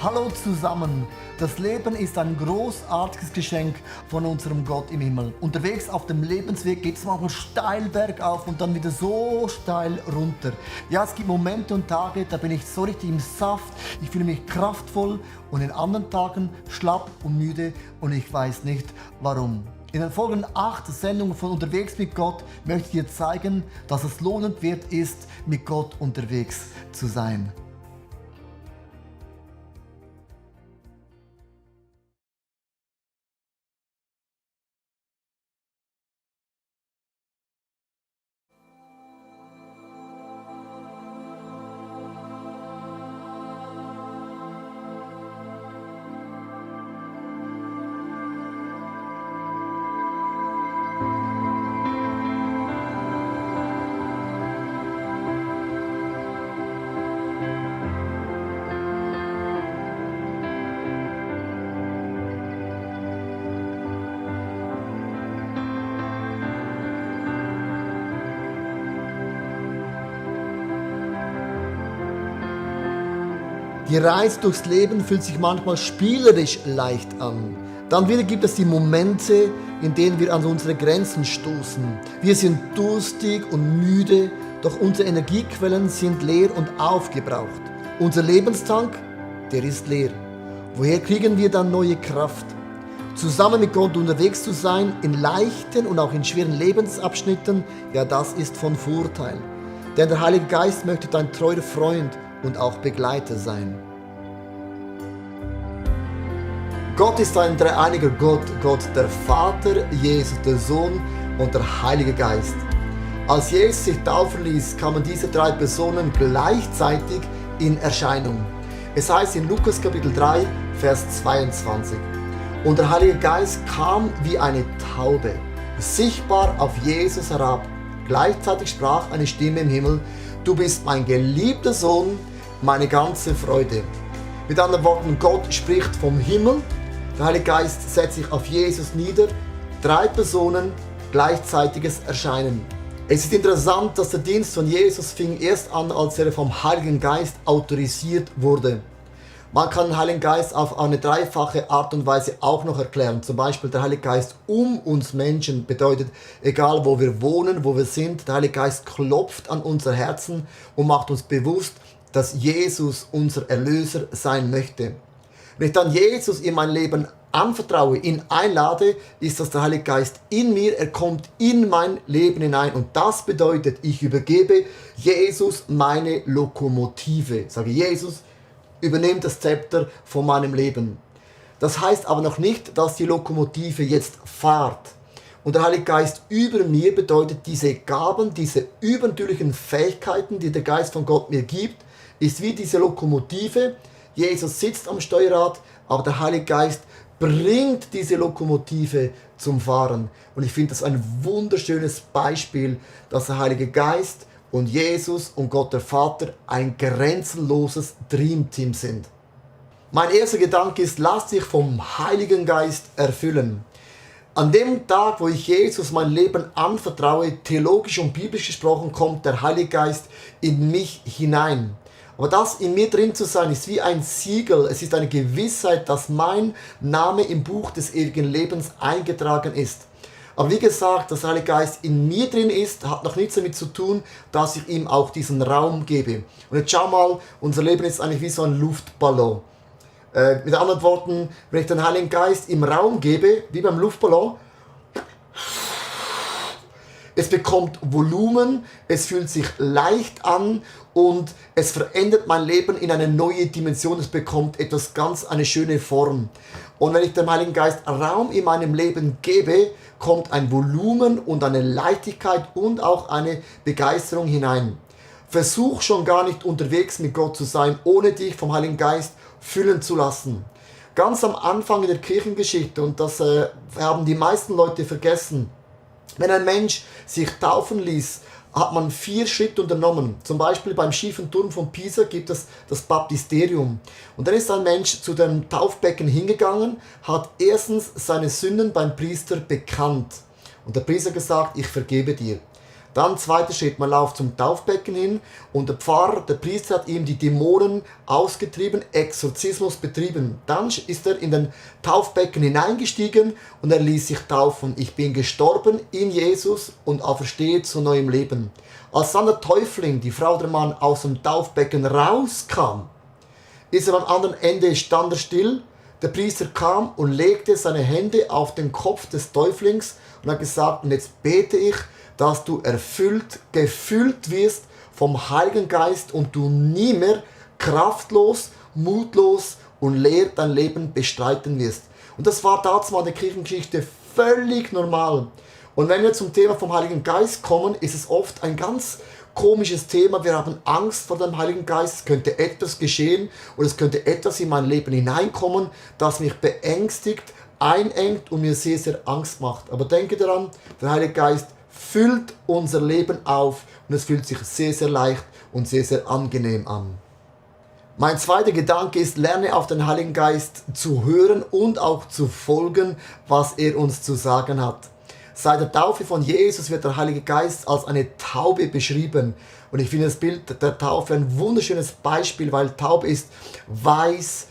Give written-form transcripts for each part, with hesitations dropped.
Hallo zusammen! Das Leben ist ein großartiges Geschenk von unserem Gott im Himmel. Unterwegs auf dem Lebensweg geht es manchmal steil bergauf und dann wieder so steil runter. Ja, es gibt Momente und Tage, da bin ich so richtig im Saft, ich fühle mich kraftvoll und in anderen Tagen schlapp und müde und ich weiß nicht warum. In den folgenden 8 Sendungen von Unterwegs mit Gott möchte ich dir zeigen, dass es lohnend wert ist, mit Gott unterwegs zu sein. Die Reise durchs Leben fühlt sich manchmal spielerisch leicht an. Dann wieder gibt es die Momente, in denen wir an unsere Grenzen stoßen. Wir sind durstig und müde, doch unsere Energiequellen sind leer und aufgebraucht. Unser Lebenstank, der ist leer. Woher kriegen wir dann neue Kraft? Zusammen mit Gott unterwegs zu sein, in leichten und auch in schweren Lebensabschnitten, ja, das ist von Vorteil. Denn der Heilige Geist möchte dein treuer Freund und auch Begleiter sein. Gott ist ein dreieiniger Gott, Gott der Vater, Jesus der Sohn und der Heilige Geist. Als Jesus sich taufen ließ, kamen diese 3 Personen gleichzeitig in Erscheinung. Es heißt in Lukas Kapitel 3, Vers 22. Und der Heilige Geist kam wie eine Taube, sichtbar auf Jesus herab. Gleichzeitig sprach eine Stimme im Himmel: Du bist mein geliebter Sohn, meine ganze Freude. Mit anderen Worten, Gott spricht vom Himmel, der Heilige Geist setzt sich auf Jesus nieder, 3 Personen, gleichzeitiges Erscheinen. Es ist interessant, dass der Dienst von Jesus fing erst an, als er vom Heiligen Geist autorisiert wurde. Man kann den Heiligen Geist auf eine dreifache Art und Weise auch noch erklären. Zum Beispiel der Heilige Geist um uns Menschen bedeutet, egal wo wir wohnen, wo wir sind, der Heilige Geist klopft an unser Herzen und macht uns bewusst, dass Jesus unser Erlöser sein möchte. Wenn ich dann Jesus in mein Leben anvertraue, ihn einlade, ist das der Heilige Geist in mir, er kommt in mein Leben hinein und das bedeutet, ich übergebe Jesus meine Lokomotive. Ich sage, Jesus, übernimm das Zepter von meinem Leben. Das heißt aber noch nicht, dass die Lokomotive jetzt fährt. Und der Heilige Geist über mir bedeutet, diese Gaben, diese übernatürlichen Fähigkeiten, die der Geist von Gott mir gibt, ist wie diese Lokomotive. Jesus sitzt am Steuerrad, aber der Heilige Geist bringt diese Lokomotive zum Fahren. Und ich finde das ein wunderschönes Beispiel, dass der Heilige Geist und Jesus und Gott der Vater ein grenzenloses Dreamteam sind. Mein erster Gedanke ist, lass dich vom Heiligen Geist erfüllen. An dem Tag, wo ich Jesus mein Leben anvertraue, theologisch und biblisch gesprochen, kommt der Heilige Geist in mich hinein. Aber das in mir drin zu sein, ist wie ein Siegel. Es ist eine Gewissheit, dass mein Name im Buch des ewigen Lebens eingetragen ist. Aber wie gesagt, dass der Heilige Geist in mir drin ist, hat noch nichts damit zu tun, dass ich ihm auch diesen Raum gebe. Und jetzt schau mal, unser Leben ist eigentlich wie so ein Luftballon. Mit anderen Worten, wenn ich den Heiligen Geist im Raum gebe, wie beim Luftballon, es bekommt Volumen, es fühlt sich leicht an und es verändert mein Leben in eine neue Dimension. Es bekommt etwas ganz, eine schöne Form. Und wenn ich dem Heiligen Geist Raum in meinem Leben gebe, kommt ein Volumen und eine Leichtigkeit und auch eine Begeisterung hinein. Versuch schon gar nicht unterwegs mit Gott zu sein, ohne dich vom Heiligen Geist füllen zu lassen. Ganz am Anfang in der Kirchengeschichte, und das haben die meisten Leute vergessen, wenn ein Mensch sich taufen ließ, hat man 4 Schritte unternommen. Zum Beispiel beim schiefen Turm von Pisa gibt es das Baptisterium. Und dann ist ein Mensch zu dem Taufbecken hingegangen, hat erstens seine Sünden beim Priester bekannt. Und der Priester gesagt, ich vergebe dir. Dann zweiter Schritt, man läuft zum Taufbecken hin und der Pfarrer, der Priester hat ihm die Dämonen ausgetrieben, Exorzismus betrieben. Dann ist er in den Taufbecken hineingestiegen und er ließ sich taufen. Ich bin gestorben in Jesus und auferstehe zu neuem Leben. Als dann der Täufling, die Frau, der Mann, aus dem Taufbecken rauskam, ist er am anderen Ende, stand er still. Der Priester kam und legte seine Hände auf den Kopf des Täuflings und hat gesagt, und jetzt bete ich, dass du gefüllt wirst vom Heiligen Geist und du nie mehr kraftlos, mutlos und leer dein Leben bestreiten wirst. Und das war damals in der Kirchengeschichte völlig normal. Und wenn wir zum Thema vom Heiligen Geist kommen, ist es oft ein ganz komisches Thema. Wir haben Angst vor dem Heiligen Geist. Es könnte etwas geschehen oder es könnte etwas in mein Leben hineinkommen, das mich beängstigt, einengt und mir sehr, sehr Angst macht. Aber denke daran, der Heilige Geist füllt unser Leben auf und es fühlt sich sehr, sehr leicht und sehr, sehr angenehm an. Mein zweiter Gedanke ist, lerne auf den Heiligen Geist zu hören und auch zu folgen, was er uns zu sagen hat. Seit der Taufe von Jesus wird der Heilige Geist als eine Taube beschrieben. Und ich finde das Bild der Taufe ein wunderschönes Beispiel, weil Taube ist weiß,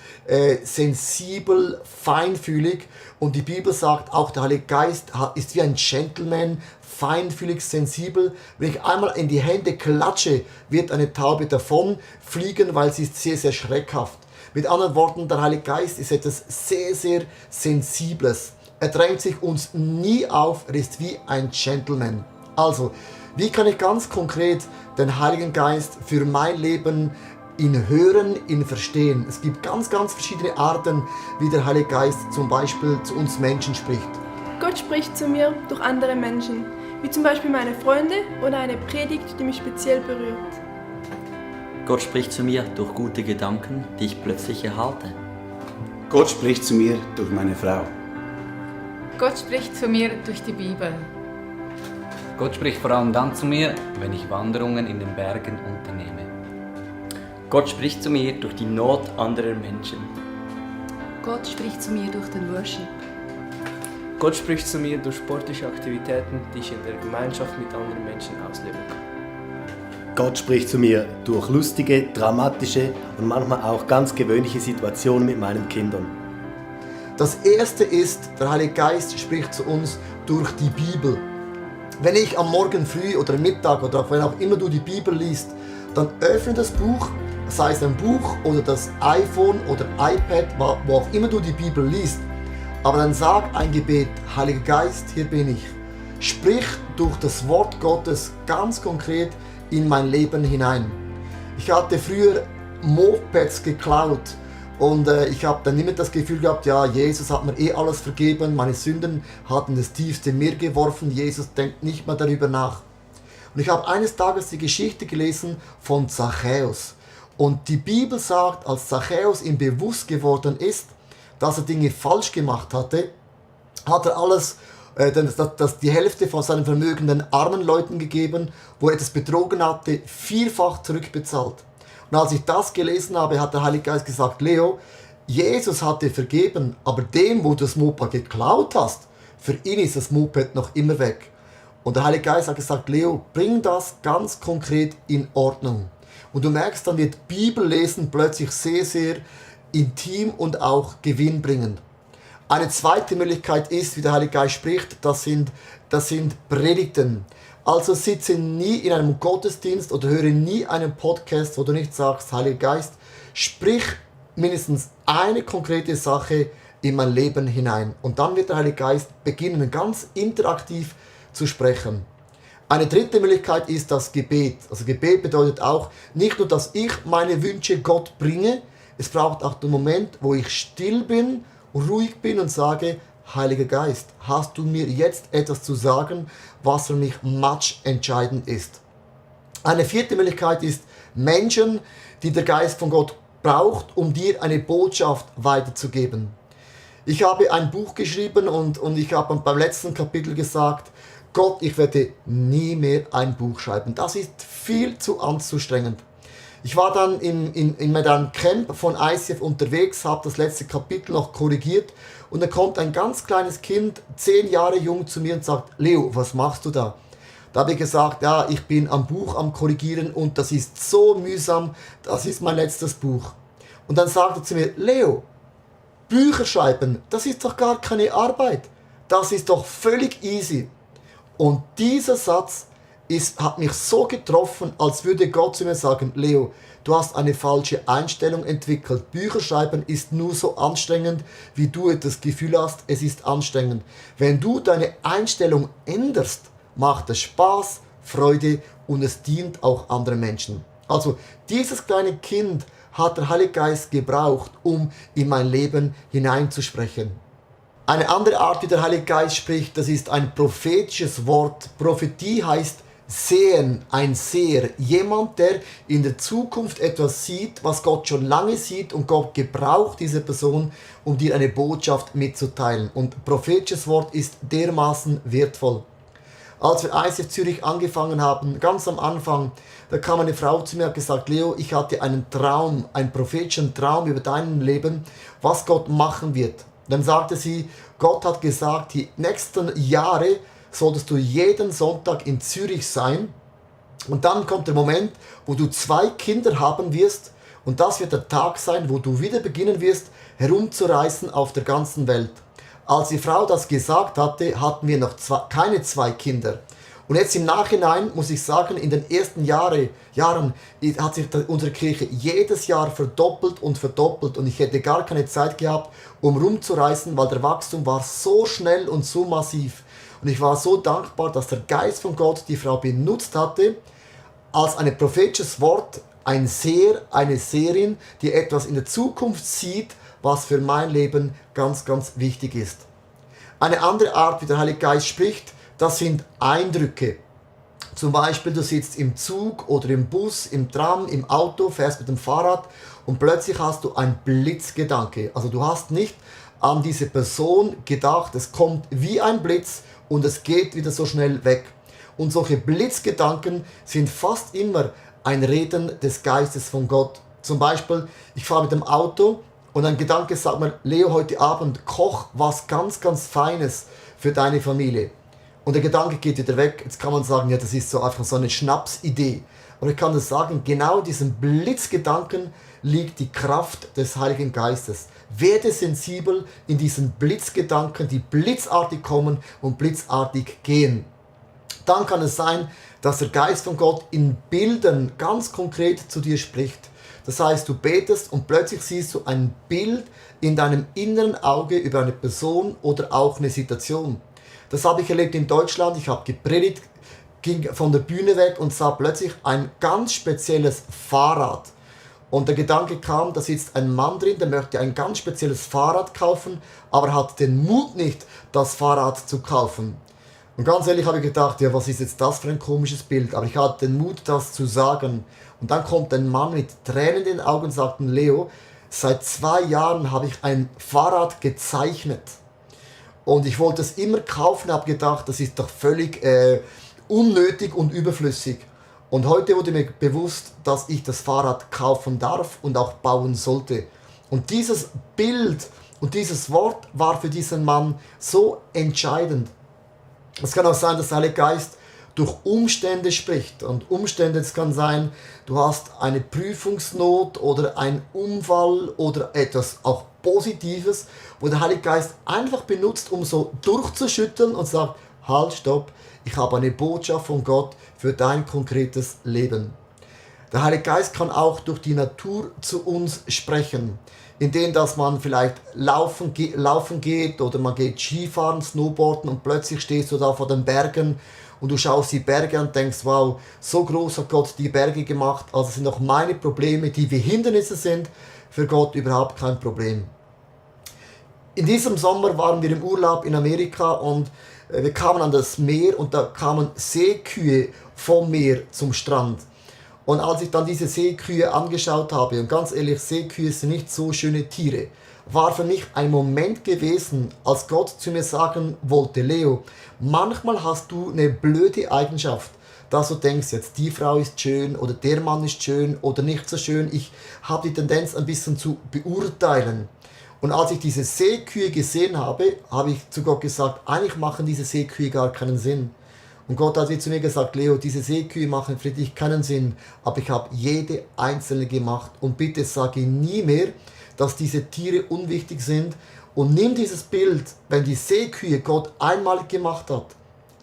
sensibel, feinfühlig. Und die Bibel sagt, auch der Heilige Geist ist wie ein Gentleman, feinfühlig, sensibel. Wenn ich einmal in die Hände klatsche, wird eine Taube davon fliegen, weil sie ist sehr, sehr schreckhaft. Mit anderen Worten, der Heilige Geist ist etwas sehr, sehr Sensibles. Er drängt sich uns nie auf, er ist wie ein Gentleman. Also, wie kann ich ganz konkret den Heiligen Geist für mein Leben ihn hören, ihn verstehen? Es gibt ganz, ganz verschiedene Arten, wie der Heilige Geist zum Beispiel zu uns Menschen spricht. Gott spricht zu mir durch andere Menschen, wie zum Beispiel meine Freunde oder eine Predigt, die mich speziell berührt. Gott spricht zu mir durch gute Gedanken, die ich plötzlich erhalte. Gott spricht zu mir durch meine Frau. Gott spricht zu mir durch die Bibel. Gott spricht vor allem dann zu mir, wenn ich Wanderungen in den Bergen unternehme. Gott spricht zu mir durch die Not anderer Menschen. Gott spricht zu mir durch den Worship. Gott spricht zu mir durch sportliche Aktivitäten, die ich in der Gemeinschaft mit anderen Menschen ausleben kann. Gott spricht zu mir durch lustige, dramatische und manchmal auch ganz gewöhnliche Situationen mit meinen Kindern. Das erste ist, der Heilige Geist spricht zu uns durch die Bibel. Wenn ich am Morgen früh oder Mittag oder wenn auch immer du die Bibel liest, dann öffne das Buch, sei es ein Buch oder das iPhone oder iPad, wo auch immer du die Bibel liest. Aber dann sag ein Gebet, Heiliger Geist, hier bin ich. Sprich durch das Wort Gottes ganz konkret in mein Leben hinein. Ich hatte früher Mopeds geklaut. Und ich habe dann immer das Gefühl gehabt, ja, Jesus hat mir alles vergeben, meine Sünden hat in das tiefste Meer geworfen, Jesus denkt nicht mehr darüber nach. Und ich habe eines Tages die Geschichte gelesen von Zachäus. Und die Bibel sagt, als Zachäus ihm bewusst geworden ist, dass er Dinge falsch gemacht hatte, hat er alles, die Hälfte von seinem Vermögen den armen Leuten gegeben, wo er etwas betrogen hatte, vierfach zurückbezahlt. Und als ich das gelesen habe, hat der Heilige Geist gesagt, Leo, Jesus hat dir vergeben, aber dem, wo du das Moped geklaut hast, für ihn ist das Moped noch immer weg. Und der Heilige Geist hat gesagt, Leo, bring das ganz konkret in Ordnung. Und du merkst, dann wird Bibellesen plötzlich sehr, sehr intim und auch gewinnbringend. Eine zweite Möglichkeit ist, wie der Heilige Geist spricht, das sind Predigten. Also sitze nie in einem Gottesdienst oder höre nie einen Podcast, wo du nicht sagst, Heiliger Geist, sprich mindestens eine konkrete Sache in mein Leben hinein. Und dann wird der Heilige Geist beginnen, ganz interaktiv zu sprechen. Eine dritte Möglichkeit ist das Gebet. Also Gebet bedeutet auch nicht nur, dass ich meine Wünsche Gott bringe, es braucht auch den Moment, wo ich still bin, ruhig bin und sage, Heiliger Geist, hast du mir jetzt etwas zu sagen, was für mich matchentscheidend ist. Eine vierte Möglichkeit ist Menschen, die der Geist von Gott braucht, um dir eine Botschaft weiterzugeben. Ich habe ein Buch geschrieben und ich habe beim letzten Kapitel gesagt, Gott, ich werde nie mehr ein Buch schreiben. Das ist viel zu anstrengend. Ich war dann in einem Camp von ICF unterwegs, habe das letzte Kapitel noch korrigiert und dann kommt ein ganz kleines Kind, 10 Jahre jung, zu mir und sagt, Leo, was machst du da? Da habe ich gesagt, ja, ich bin am Buch am Korrigieren und das ist so mühsam, das ist mein letztes Buch. Und dann sagte er zu mir, Leo, Bücher schreiben, das ist doch gar keine Arbeit. Das ist doch völlig easy. Und dieser Satz hat mich so getroffen, als würde Gott zu mir sagen, Leo, du hast eine falsche Einstellung entwickelt. Bücher schreiben ist nur so anstrengend, wie du das Gefühl hast, es ist anstrengend. Wenn du deine Einstellung änderst, macht es Spaß, Freude und es dient auch anderen Menschen. Also dieses kleine Kind hat der Heilige Geist gebraucht, um in mein Leben hineinzusprechen. Eine andere Art, wie der Heilige Geist spricht, das ist ein prophetisches Wort. Prophetie heißt sehen, ein Seher, jemand, der in der Zukunft etwas sieht, was Gott schon lange sieht und Gott gebraucht diese Person, um dir eine Botschaft mitzuteilen. Und prophetisches Wort ist dermaßen wertvoll. Als wir ICF Zürich angefangen haben, ganz am Anfang, da kam eine Frau zu mir und hat gesagt, Leo, ich hatte einen Traum, einen prophetischen Traum über dein Leben, was Gott machen wird. Dann sagte sie, Gott hat gesagt, die nächsten Jahre solltest du jeden Sonntag in Zürich sein. Und dann kommt der Moment, wo du 2 Kinder haben wirst. Und das wird der Tag sein, wo du wieder beginnen wirst, herumzureisen auf der ganzen Welt. Als die Frau das gesagt hatte, hatten wir noch keine 2 Kinder. Und jetzt im Nachhinein muss ich sagen, in den ersten Jahren hat sich unsere Kirche jedes Jahr verdoppelt und verdoppelt. Und ich hätte gar keine Zeit gehabt, um rumzureisen, weil der Wachstum war so schnell und so massiv. Und ich war so dankbar, dass der Geist von Gott die Frau benutzt hatte, als ein prophetisches Wort, ein Seher, eine Seherin, die etwas in der Zukunft sieht, was für mein Leben ganz, ganz wichtig ist. Eine andere Art, wie der Heilige Geist spricht, das sind Eindrücke. Zum Beispiel, du sitzt im Zug oder im Bus, im Tram, im Auto, fährst mit dem Fahrrad und plötzlich hast du einen Blitzgedanke. Also du hast nicht an diese Person gedacht, es kommt wie ein Blitz und es geht wieder so schnell weg. Und solche Blitzgedanken sind fast immer ein Reden des Geistes von Gott. Zum Beispiel, ich fahre mit dem Auto und ein Gedanke sagt mir, Leo, heute Abend koch was ganz, ganz Feines für deine Familie. Und der Gedanke geht wieder weg. Jetzt kann man sagen, ja, das ist so einfach so eine Schnapsidee. Aber ich kann das sagen, genau in diesem Blitzgedanken liegt die Kraft des Heiligen Geistes. Werde sensibel in diesen Blitzgedanken, die blitzartig kommen und blitzartig gehen. Dann kann es sein, dass der Geist von Gott in Bildern ganz konkret zu dir spricht. Das heißt, du betest und plötzlich siehst du ein Bild in deinem inneren Auge über eine Person oder auch eine Situation. Das habe ich erlebt in Deutschland. Ich habe gepredigt, ging von der Bühne weg und sah plötzlich ein ganz spezielles Fahrrad. Und der Gedanke kam, da sitzt ein Mann drin, der möchte ein ganz spezielles Fahrrad kaufen, aber hat den Mut nicht, das Fahrrad zu kaufen. Und ganz ehrlich habe ich gedacht, ja, was ist jetzt das für ein komisches Bild? Aber ich hatte den Mut, das zu sagen. Und dann kommt ein Mann mit Tränen in den Augen und sagt, Leo, seit 2 Jahren habe ich ein Fahrrad gezeichnet. Und ich wollte es immer kaufen, habe gedacht, das ist doch völlig unnötig und überflüssig. Und heute wurde mir bewusst, dass ich das Fahrrad kaufen darf und auch bauen sollte. Und dieses Bild und dieses Wort war für diesen Mann so entscheidend. Es kann auch sein, dass der Heilige Geist durch Umstände spricht. Und Umstände, es kann sein, du hast eine Prüfungsnot oder einen Unfall oder etwas auch Positives, wo der Heilige Geist einfach benutzt, um so durchzuschütteln und sagt, halt, stopp, ich habe eine Botschaft von Gott für dein konkretes Leben. Der Heilige Geist kann auch durch die Natur zu uns sprechen, indem dass man vielleicht laufen geht oder man geht Skifahren, Snowboarden und plötzlich stehst du da vor den Bergen und du schaust die Berge an und denkst, wow, so groß hat Gott die Berge gemacht, also sind auch meine Probleme, die wie Hindernisse sind, für Gott überhaupt kein Problem. In diesem Sommer waren wir im Urlaub in Amerika und wir kamen an das Meer und da kamen Seekühe vom Meer zum Strand. Und als ich dann diese Seekühe angeschaut habe, und ganz ehrlich, Seekühe sind nicht so schöne Tiere, war für mich ein Moment gewesen, als Gott zu mir sagen wollte, Leo, manchmal hast du eine blöde Eigenschaft, dass du denkst, jetzt die Frau ist schön oder der Mann ist schön oder nicht so schön. Ich habe die Tendenz ein bisschen zu beurteilen. Und als ich diese Seekühe gesehen habe, habe ich zu Gott gesagt, eigentlich machen diese Seekühe gar keinen Sinn. Und Gott hat wie zu mir gesagt, Leo, diese Seekühe machen für dich keinen Sinn, aber ich habe jede einzelne gemacht. Und bitte sage nie mehr, dass diese Tiere unwichtig sind. Und nimm dieses Bild, wenn die Seekühe Gott einmalig gemacht hat,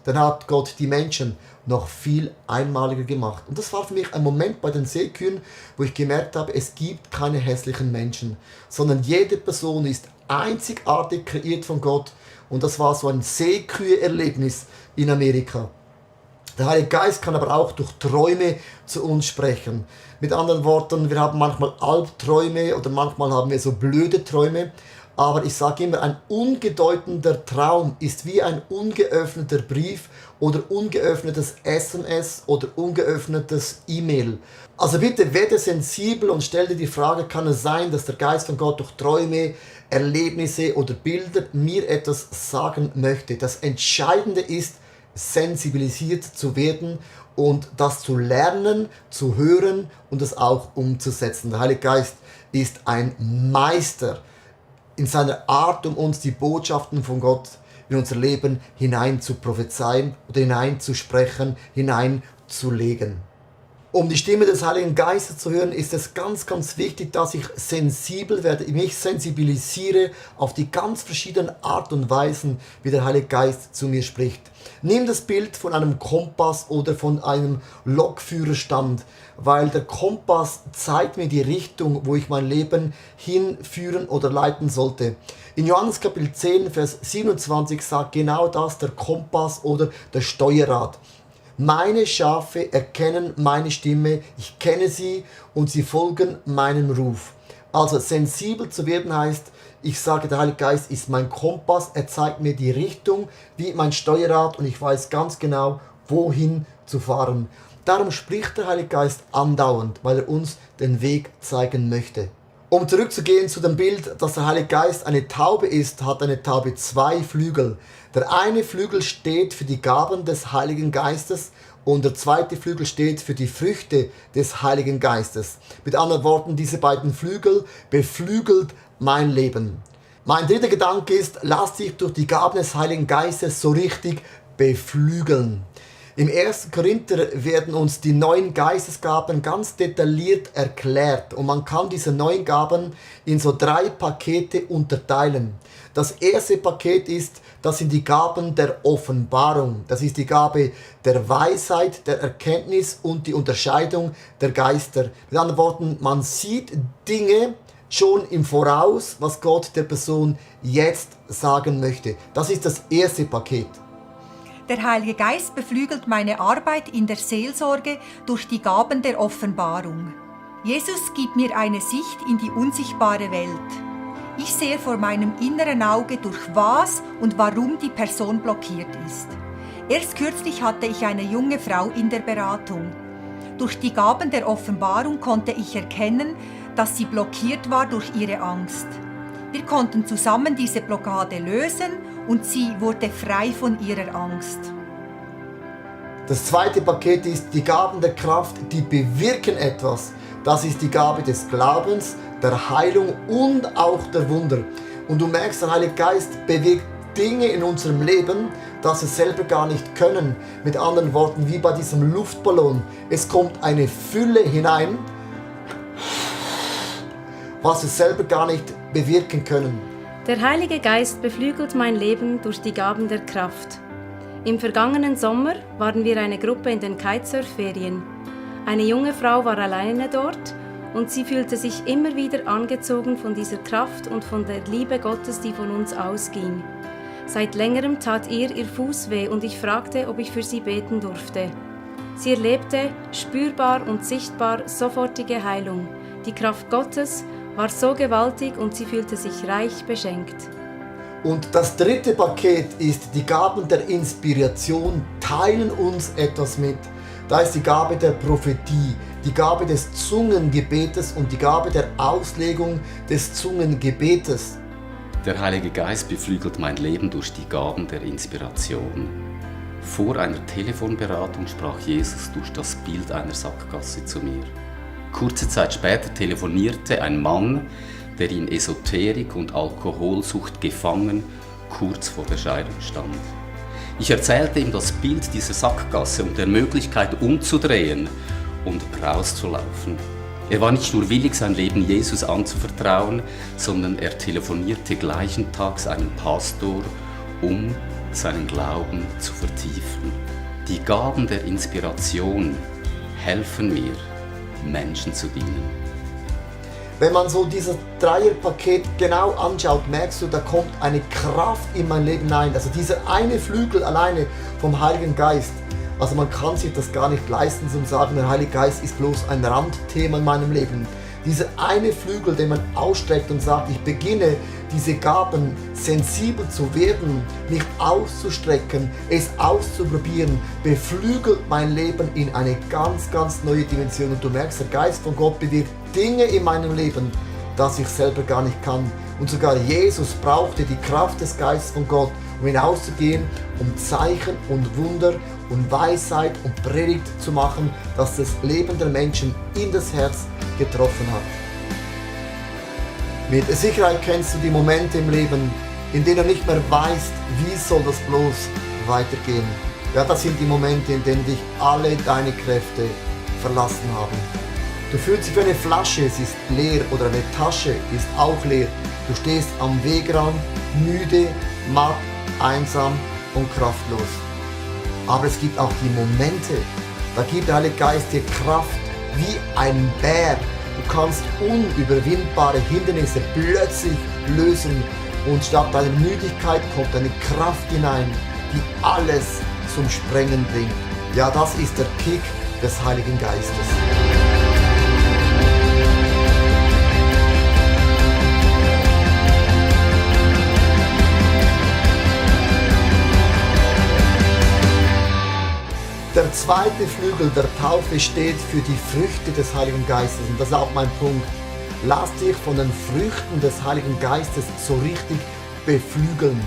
dann hat Gott die Menschen noch viel einmaliger gemacht. Und das war für mich ein Moment bei den Seekühen, wo ich gemerkt habe, es gibt keine hässlichen Menschen, sondern jede Person ist einzigartig kreiert von Gott. Und das war so ein Seekühe-Erlebnis in Amerika. Der Heilige Geist kann aber auch durch Träume zu uns sprechen. Mit anderen Worten, wir haben manchmal Albträume oder manchmal haben wir so blöde Träume. Aber ich sage immer, ein ungedeutender Traum ist wie ein ungeöffneter Brief oder ungeöffnetes SMS oder ungeöffnetes E-Mail. Also bitte werde sensibel und stell dir die Frage, kann es sein, dass der Geist von Gott durch Träume, Erlebnisse oder Bilder mir etwas sagen möchte? Das Entscheidende ist, sensibilisiert zu werden und das zu lernen, zu hören und es auch umzusetzen. Der Heilige Geist ist ein Meister in seiner Art, um uns die Botschaften von Gott in unser Leben hinein zu prophezeien oder hinein zu sprechen, hineinzulegen. Um die Stimme des Heiligen Geistes zu hören, ist es ganz, ganz wichtig, dass ich sensibel werde, mich sensibilisiere auf die ganz verschiedenen Art und Weisen, wie der Heilige Geist zu mir spricht. Nimm das Bild von einem Kompass oder von einem Lokführerstand, weil der Kompass zeigt mir die Richtung, wo ich mein Leben hinführen oder leiten sollte. In Johannes Kapitel 10, Vers 27 sagt genau das der Kompass oder der Steuerrad. Meine Schafe erkennen meine Stimme, ich kenne sie und sie folgen meinem Ruf. Also sensibel zu werden heißt, ich sage, der Heilige Geist ist mein Kompass, er zeigt mir die Richtung wie mein Steuerrad und ich weiß ganz genau, wohin zu fahren. Darum spricht der Heilige Geist andauernd, weil er uns den Weg zeigen möchte. Um zurückzugehen zu dem Bild, dass der Heilige Geist eine Taube ist, hat eine Taube zwei Flügel. Der eine Flügel steht für die Gaben des Heiligen Geistes und der zweite Flügel steht für die Früchte des Heiligen Geistes. Mit anderen Worten, diese beiden Flügel beflügelt mein Leben. Mein dritter Gedanke ist, lass dich durch die Gaben des Heiligen Geistes so richtig beflügeln. Im 1. Korinther werden uns die 9 Geistesgaben ganz detailliert erklärt und man kann diese 9 Gaben in so 3 Pakete unterteilen. Das erste Paket ist, das sind die Gaben der Offenbarung. Das ist die Gabe der Weisheit, der Erkenntnis und die Unterscheidung der Geister. Mit anderen Worten, man sieht Dinge schon im Voraus, was Gott der Person jetzt sagen möchte. Das ist das erste Paket. Der Heilige Geist beflügelt meine Arbeit in der Seelsorge durch die Gaben der Offenbarung. Jesus gibt mir eine Sicht in die unsichtbare Welt. Ich sehe vor meinem inneren Auge, durch was und warum die Person blockiert ist. Erst kürzlich hatte ich eine junge Frau in der Beratung. Durch die Gaben der Offenbarung konnte ich erkennen, dass sie blockiert war durch ihre Angst. Wir konnten zusammen diese Blockade lösen und sie wurde frei von ihrer Angst. Das zweite Paket ist die Gaben der Kraft, die bewirken etwas. Das ist die Gabe des Glaubens, der Heilung und auch der Wunder. Und du merkst, der Heilige Geist bewegt Dinge in unserem Leben, das wir selber gar nicht können. Mit anderen Worten, wie bei diesem Luftballon. Es kommt eine Fülle hinein, was wir selber gar nicht bewirken können. Der Heilige Geist beflügelt mein Leben durch die Gaben der Kraft. Im vergangenen Sommer waren wir eine Gruppe in den Kitesurf-Ferien. Eine junge Frau war alleine dort und sie fühlte sich immer wieder angezogen von dieser Kraft und von der Liebe Gottes, die von uns ausging. Seit längerem tat ihr Fuß weh und ich fragte, ob ich für sie beten durfte. Sie erlebte spürbar und sichtbar sofortige Heilung. Die Kraft Gottes war so gewaltig und sie fühlte sich reich beschenkt. Und das dritte Paket ist, die Gaben der Inspiration teilen uns etwas mit. Da ist die Gabe der Prophetie, die Gabe des Zungengebetes und die Gabe der Auslegung des Zungengebetes. Der Heilige Geist beflügelt mein Leben durch die Gaben der Inspiration. Vor einer Telefonberatung sprach Jesus durch das Bild einer Sackgasse zu mir. Kurze Zeit später telefonierte ein Mann, der in Esoterik und Alkoholsucht gefangen kurz vor der Scheidung stand. Ich erzählte ihm das Bild dieser Sackgasse und der Möglichkeit umzudrehen und rauszulaufen. Er war nicht nur willig, sein Leben Jesus anzuvertrauen, sondern er telefonierte gleichen Tags einen Pastor, um seinen Glauben zu vertiefen. Die Gaben der Inspiration helfen mir, Menschen zu dienen. Wenn man so dieses Dreierpaket genau anschaut, merkst du, da kommt eine Kraft in mein Leben hinein. Also dieser eine Flügel alleine vom Heiligen Geist. Also man kann sich das gar nicht leisten, zu sagen, der Heilige Geist ist bloß ein Randthema in meinem Leben. Dieser eine Flügel, den man ausstreckt und sagt, ich beginne diese Gaben sensibel zu werden, mich auszustrecken, es auszuprobieren, beflügelt mein Leben in eine ganz, ganz neue Dimension. Und du merkst, der Geist von Gott bewirkt Dinge in meinem Leben, das ich selber gar nicht kann. Und sogar Jesus brauchte die Kraft des Geistes von Gott, um hinauszugehen, um Zeichen und Wunder und Weisheit und Predigt zu machen, dass das Leben der Menschen in das Herz getroffen hat. Mit Sicherheit kennst du die Momente im Leben, in denen du nicht mehr weißt, wie soll das bloß weitergehen. Ja, das sind die Momente, in denen dich alle deine Kräfte verlassen haben. Du fühlst dich wie eine Flasche, sie ist leer, oder eine Tasche ist auch leer. Du stehst am Wegrand, müde, matt, einsam und kraftlos. Aber es gibt auch die Momente, da gibt der Heilige Geist dir Kraft wie ein Berg. Du kannst unüberwindbare Hindernisse plötzlich lösen und statt deiner Müdigkeit kommt eine Kraft hinein, die alles zum Sprengen bringt. Ja, das ist der Kick des Heiligen Geistes. Der zweite Flügel der Taufe steht für die Früchte des Heiligen Geistes. Und das ist auch mein Punkt. Lass dich von den Früchten des Heiligen Geistes so richtig beflügeln.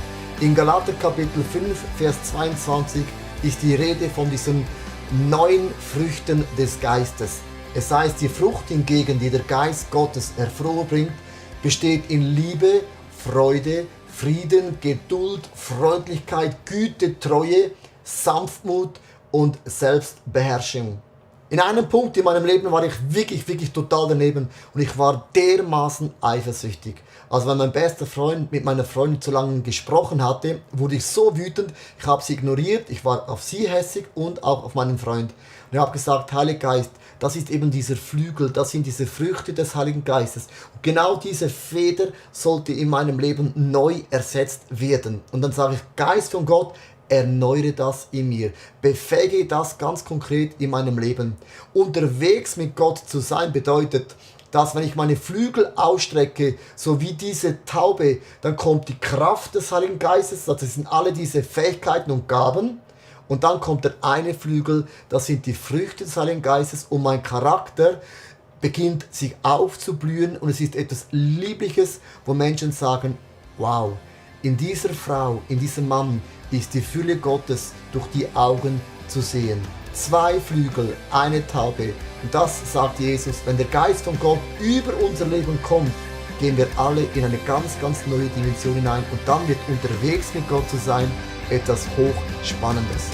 In Galater Kapitel 5, Vers 22 ist die Rede von diesen 9 Früchten des Geistes. Es heißt, die Frucht hingegen, die der Geist Gottes hervorbringt, besteht in Liebe, Freude, Frieden, Geduld, Freundlichkeit, Güte, Treue, Sanftmut und Selbstbeherrschung. In einem Punkt in meinem Leben war ich wirklich total daneben und ich war dermaßen eifersüchtig. Also wenn mein bester Freund mit meiner Freundin zu lange gesprochen hatte, wurde ich so wütend, ich habe sie ignoriert, ich war auf sie hässig und auch auf meinen Freund. Und ich habe gesagt, Heiliger Geist, das ist eben dieser Flügel, das sind diese Früchte des Heiligen Geistes. Und genau diese Feder sollte in meinem Leben neu ersetzt werden. Und dann sage ich, Geist von Gott, erneuere das in mir. Befähige das ganz konkret in meinem Leben. Unterwegs mit Gott zu sein bedeutet, dass wenn ich meine Flügel ausstrecke, so wie diese Taube, dann kommt die Kraft des Heiligen Geistes, das sind alle diese Fähigkeiten und Gaben. Und dann kommt der eine Flügel, das sind die Früchte des Heiligen Geistes und mein Charakter beginnt sich aufzublühen und es ist etwas Liebliches, wo Menschen sagen, wow, in dieser Frau, in diesem Mann ist die Fülle Gottes durch die Augen zu sehen. 2 Flügel, eine Taube. Und das sagt Jesus, wenn der Geist von Gott über unser Leben kommt, gehen wir alle in eine ganz neue Dimension hinein und dann wird unterwegs mit Gott zu sein etwas Hochspannendes.